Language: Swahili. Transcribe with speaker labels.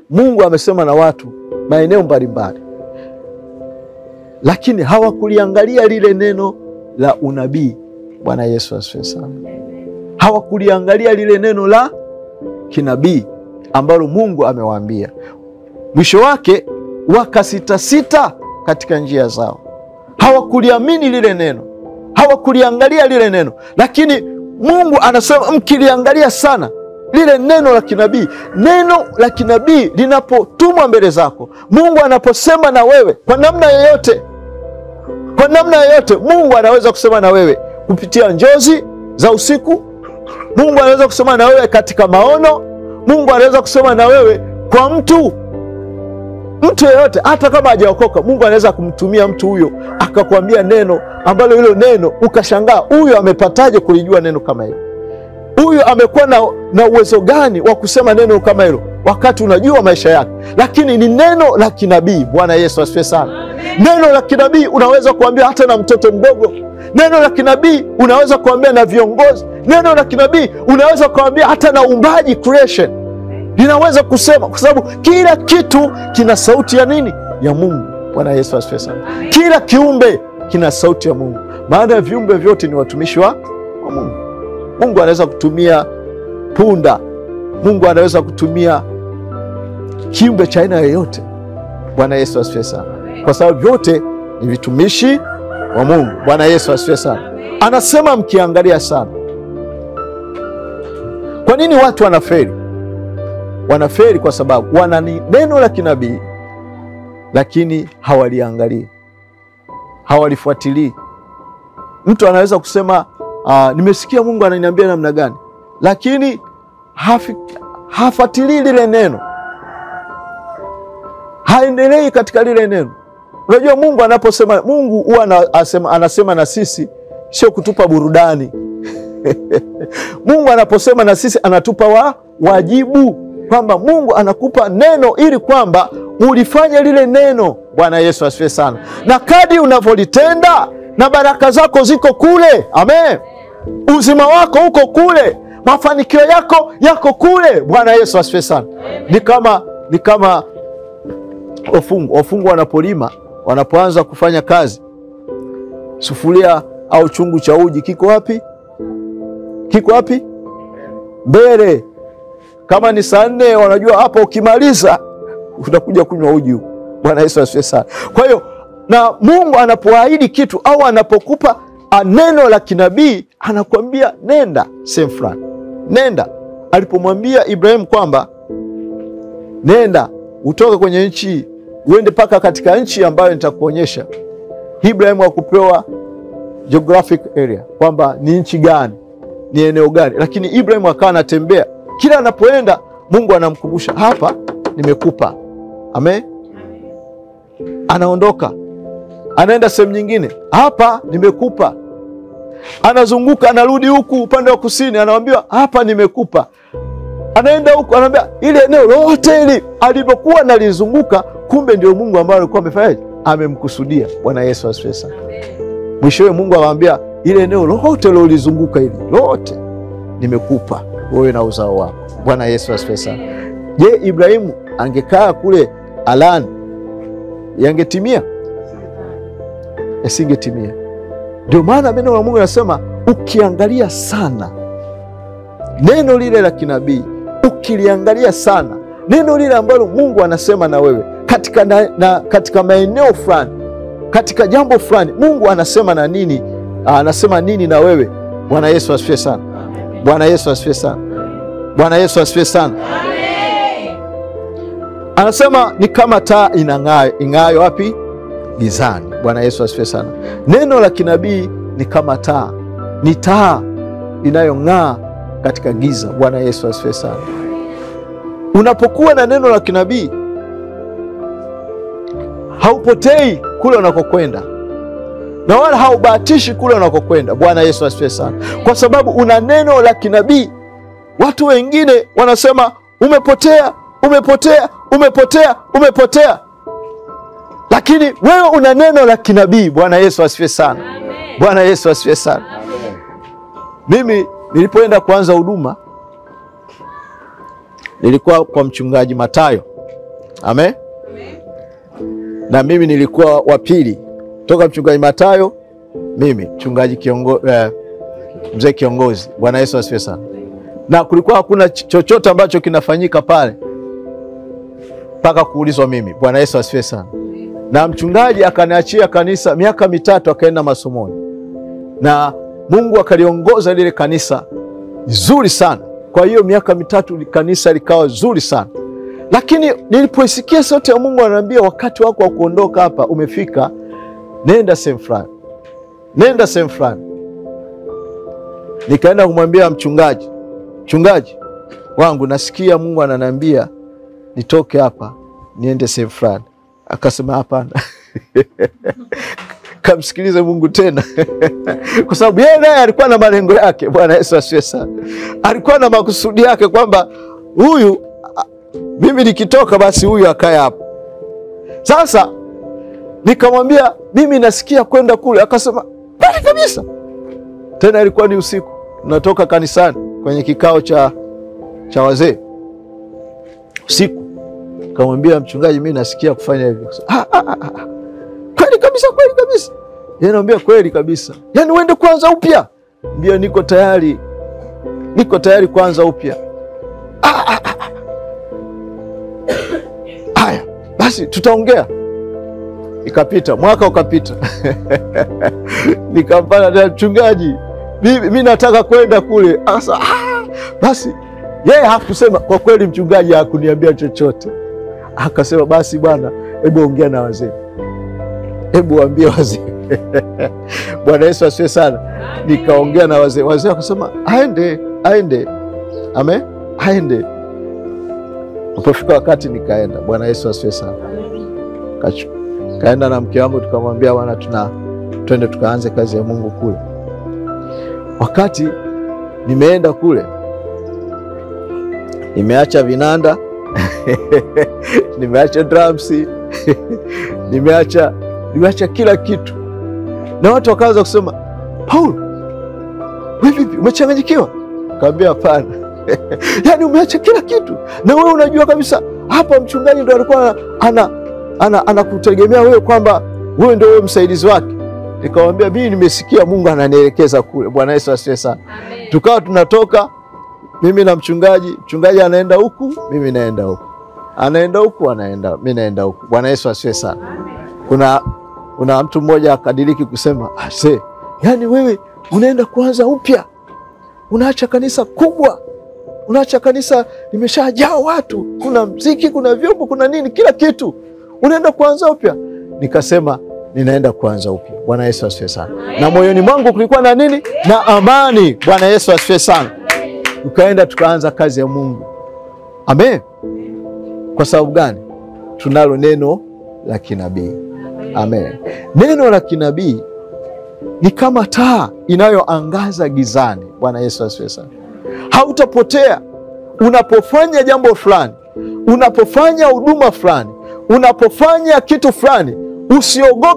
Speaker 1: Mungu amesema na watu maeneo mbalimbali, lakini hawakuliangalia lile neno la unabii. Bwana Yesu asifiwe sana. Hawakuliangalia lile neno la kinabii ambalo Mungu amewaambia. Mwisho wake wakasitasita katika njia zao. Hawakuliamini lile neno, hawakuliangalia lile neno. Lakini Mungu anasema mkiliangalia sana lile neno la kinabii, neno la kinabii linapotumwa mbele zako, Mungu anaposema na wewe kwa namna yoyote, kwa namna yoyote Mungu anaweza kusema na wewe kupitia njozi za usiku. Mungu anaweza kusema na wewe katika maono. Mungu anaweza kusema na wewe kwa mtu yeyote, hata kama hajaokoka. Mungu anaweza kumtumia mtu huyo akakwambia neno ambalo hilo neno ukashangaa, huyo amepataje kulijua neno kama hilo? Huyu amekuwa na uwezo gani wa kusema neno kama hilo wakati unajua maisha yake? Lakini ni neno la kinabii. Bwana Yesu asifiwe sana. Neno la kinabii unaweza kuambia hata na mtoto mdogo. Neno la kinabii unaweza kuambia na viongozi. Neno la kinabii unaweza kuambia hata na uumbaji, creation. Linaweza kusema, kwa sababu kila kitu kina sauti ya nini? Ya Mungu. Bwana Yesu asifiwe sana. Kila kiumbe kina sauti ya Mungu, maana viumbe vyote ni watumishi wa Mungu. Mungu anaweza kutumia punda. Mungu anaweza kutumia kiumbe cha aina yoyote. Bwana Yesu asifiwe sana. Kwa sababu vyote ni vitumishi wa Mungu. Bwana Yesu asifiwe sana. Anasema mkiangalia sana. Kwa nini watu wanafeli? Wanafeli kwa sababu wana neno la kinabii, lakini hawaliangalii, hawalifuatilii. Mtu anaweza kusema nimesikia Mungu ananiambia namna gani, lakini hafuatilii lile neno, haendelei katika lile neno. Unajua Mungu anaposema, Mungu huwa anasema na sisi sio kutupa burudani. Mungu anaposema na sisi anatupa wajibu, kwamba Mungu anakupa neno ili kwamba ulifanye lile neno. Bwana Yesu asifiwe sana. Na kadri unavyolitenda, na baraka zako ziko kule. Amen. Uzima wako uko kule, mafanikio yako yako kule. Bwana Yesu asifiwe sana. Ni kama wafungu wanapolima, wanapoanza kufanya kazi, sufuria au chungu cha uji kiko wapi? Kiko wapi? Mbele. Kama ni saa 4 wanajua hapo ukimaliza utakuja kunywa uji. Bwana Yesu asifiwe sana. Kwa hiyo na Mungu anapoahidi kitu au anapokupa neno la kinabii, anakuambia nenda sehemu fulani. Nenda. Alipomwambia Ibrahim kwamba nenda utoke kwenye nchi uende paka katika nchi ambayo nitakuonyesha, Ibrahim hakupewa geographic area kwamba ni nchi gani, ni eneo gani, lakini Ibrahim akawa anatembea. Kila anapoenda Mungu anamkumbusha, hapa nimekupa. Amen. Anaondoka, anaenda sehemu nyingine, hapa nimekupa. Anazunguka, anarudi huku upande wa kusini, anaambiwa hapa nimekupa. Anaenda huku, anaambia ile eneo lote ile alipokuwa analizunguka, kumbe ndio Mungu ambaye alikuwa amefanyaje? Amemkusudia. Bwana Yesu asifiwe sana. Mwishowe Mungu akamwambia ile eneo lote lolizunguka hili lote nimekupa wewe na uzao wako. Bwana Yesu asifiwe sana. Je, Ibrahimu angekaa kule Alan, yangetimia? Yasingetimia. Ndio maana neno la Mungu linasema ukiangalia sana neno lile la kinabii, ukiliangalia sana neno lile ambalo Mungu anasema na wewe katika, katika maeneo fulani, katika jambo fulani, Mungu anasema na nini? Anasema nini na wewe? Bwana Yesu asifiwe sana. Bwana Yesu asifiwe sana. Bwana Yesu asifiwe sana. Anasema ni kama taa ing'aayo wapi? Gizani. Bwana Yesu asifiwe sana. Neno la kinabii ni kama taa, ni taa inayong'aa katika giza. Bwana Yesu asifiwe sana. Unapokuwa na neno la kinabii haupotei kule unakokwenda, na wala haubahatishi kule unakokwenda. Bwana Yesu asifiwe sana. Kwa sababu una neno la kinabii. Watu wengine wanasema umepotea, umepotea, umepotea, umepotea, lakini wewe una neno la kinabii. Bwana Yesu asifiwe sana. Bwana Yesu asifiwe sana. Mimi nilipoenda kuanza huduma nilikuwa kwa mchungaji Matayo. Amen. Na mimi nilikuwa wa pili toka mchungaji Matayo, mimi mchungaji mzee kiongozi. Bwana Yesu asifiwe sana. Na kulikuwa hakuna chochote ambacho kinafanyika pale mpaka kuulizwa mimi. Bwana Yesu asifiwe sana. Na mchungaji akaniachia kanisa miaka 3, akaenda masomoni. Na Mungu akaliongoza lile kanisa zuri sana. Kwa hiyo miaka 3 kanisa likawa zuri sana. Lakini nilipoisikia sauti ya Mungu ananiambia, wakati wako wa kuondoka hapa umefika, nenda sehemu fulani. Nenda sehemu fulani. Nikaenda kumwambia mchungaji, mchungaji wangu, nasikia Mungu ananiambia nitoke hapa niende sehemu fulani. Akasema hapana. Kamsikilize Mungu tena. Kwa sababu yeye naye alikuwa na malengo yake. Bwana Yesu asifiwe sana. Alikuwa na makusudi yake kwamba huyu mimi nikitoka basi huyu akae hapo. Sasa nikamwambia mimi nasikia kwenda kule. Akasema bali kabisa. Tena ilikuwa ni usiku, natoka kanisani kwenye kikao cha wazee usiku. Nikamwambia mchungaji, mimi nasikia kufanya hivi. Kweli kabisa, kweli kabisa. Yeye anambia kweli kabisa. Yaani uende kuanza upya? Ndio, niko tayari. Niko tayari kuanza upya. Haya, basi tutaongea. Ikapita, mwaka ukapita. Nikampana na mchungaji, mimi nataka kwenda kule. Akasema basi. Yeye hakusema kwa kweli, mchungaji hakuniambia chochote. Akasema basi bwana, hebu ongea na wazee. Hebu waambie wazee. Bwana Yesu asifiwe sana. Nikaongea na wazee. Wazee wakasema aende, aende. Amen, aende. Ulipofika wakati nikaenda. Bwana Yesu asifiwe sana. Kaenda na mke wangu, tukamwambia bwana, twende tukaanze kazi ya Mungu kule. Wakati nimeenda kule, nimeacha vinanda, nimeacha drums, nimeacha kila kitu. Na watu wakaanza kusema, Paul, wewe vipi, umechanganyikiwa? Nikamwambia hapana. Yaani umeacha kila kitu, na wewe unajua kabisa hapa mchungaji ndo alikuwa anakutegemea wewe kwamba wewe ndio wewe msaidizi wake. Nikamwambia mimi nimesikia Mungu ananielekeza kule. Bwana Yesu asifiwe sana. Tukawa tunatoka mimi na mchungaji, mchungaji anaenda huku, mimi naenda huku. Anaenda huku, anaenda, mimi naenda huku. Bwana Yesu asifiwe sana. Kuna mtu mmoja akadiriki kusema, "Ase, yani wewe unaenda kuanza upya. Unaacha kanisa kubwa. Unaacha kanisa limeshajaa watu, kuna mziki, kuna vyombo, kuna nini, kila kitu. Unaenda kuanza upya." Nikasema ninaenda kuanza upya. Bwana Yesu asifiwe sana. Na moyoni mwangu kulikuwa na nini? Na amani. Bwana Yesu asifiwe sana. Tukaenda tukaanza kazi ya Mungu. Amen. Kwa sababu gani? Tunalo neno la kinabii. Amen. Neno la kinabii ni kama taa inayoangaza gizani. Bwana Yesu asifiwe sana. Hautapotea unapofanya jambo fulani, unapofanya huduma fulani, unapofanya kitu fulani, usiogope.